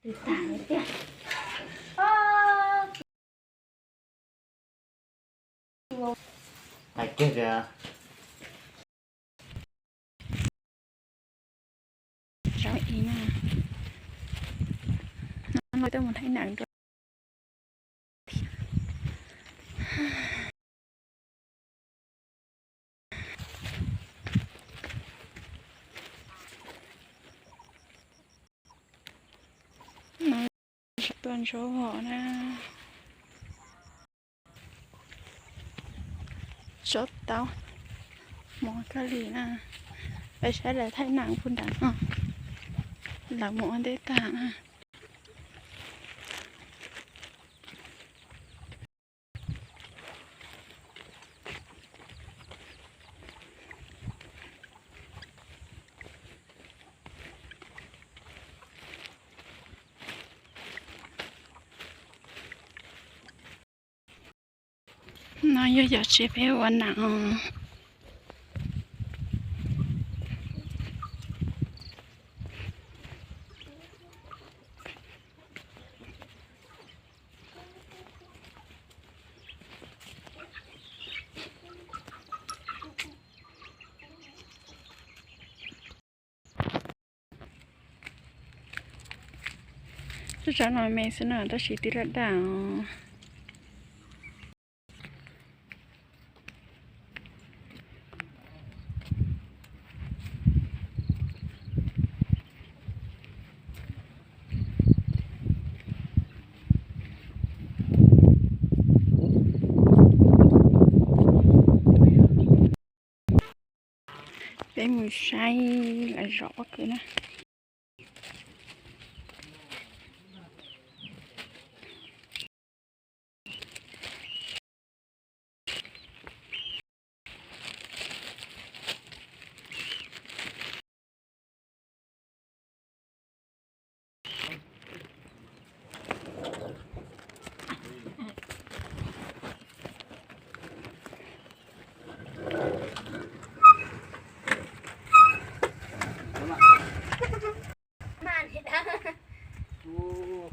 Hais kiag tias Zaum ib na, no lawv tuaj mus thaij nam rau. No, tuaj ntsuab vos na. Tsob taub mov kawg li na. Peb saib lawv thaij nam puag nram no, lawv mus ua ntej tag na. No yog cov tsev peb ua nam os. Tsob tsov no me xwb na, tab sis tib laj daj os. Peb mus saib lawv zov pob kws na.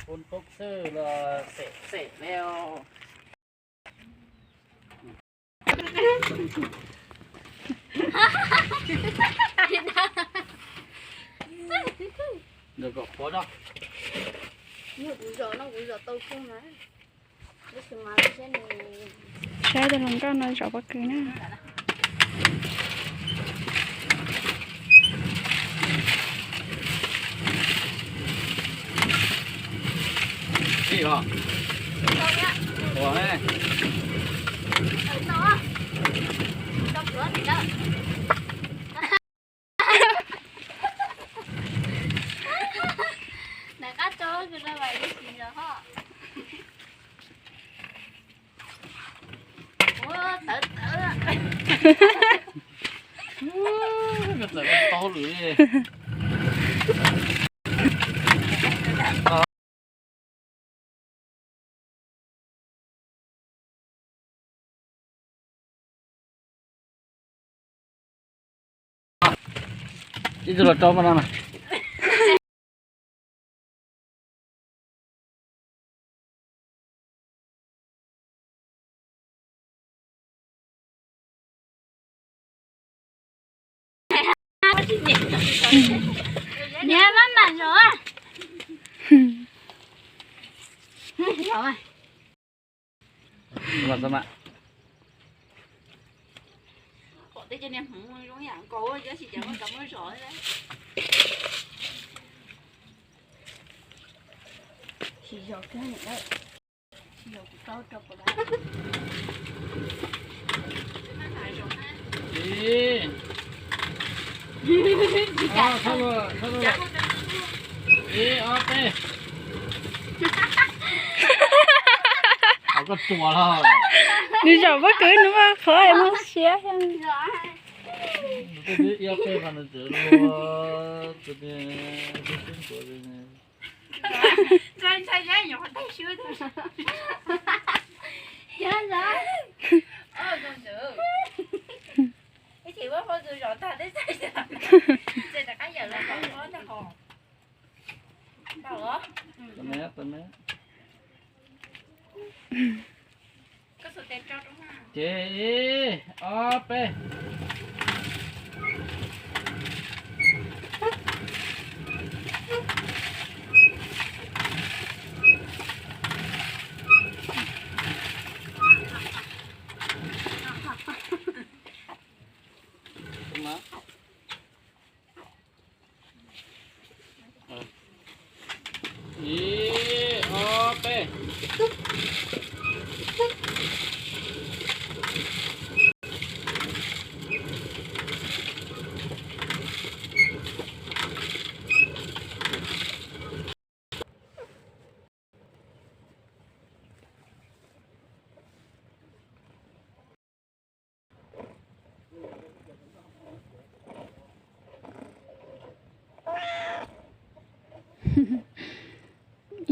Phone tốc xwb los xem xem leo. Giờ có phone không? Kuv zov no kuv zov tau kawg na. Saib tus hluas nkauj no zov pob kws na. Tawv tawv. Tawv tau lawm. Ib tug los rau mas no mas. Niam mab mam zov. Pom tej niag hmoov zoo yam nkaus tab sis cas muab zov thiab. Ib, ob, peb. Koj tuam los. Nws zaum pob kws nws muaj qhov muaj siab. Ib ob peb mas nws tseem luag. Tau me, tau me. Ces ib, ob, peb. Ib, ob, peb.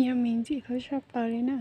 Yog me ntxim hlub tshaj plaws li na.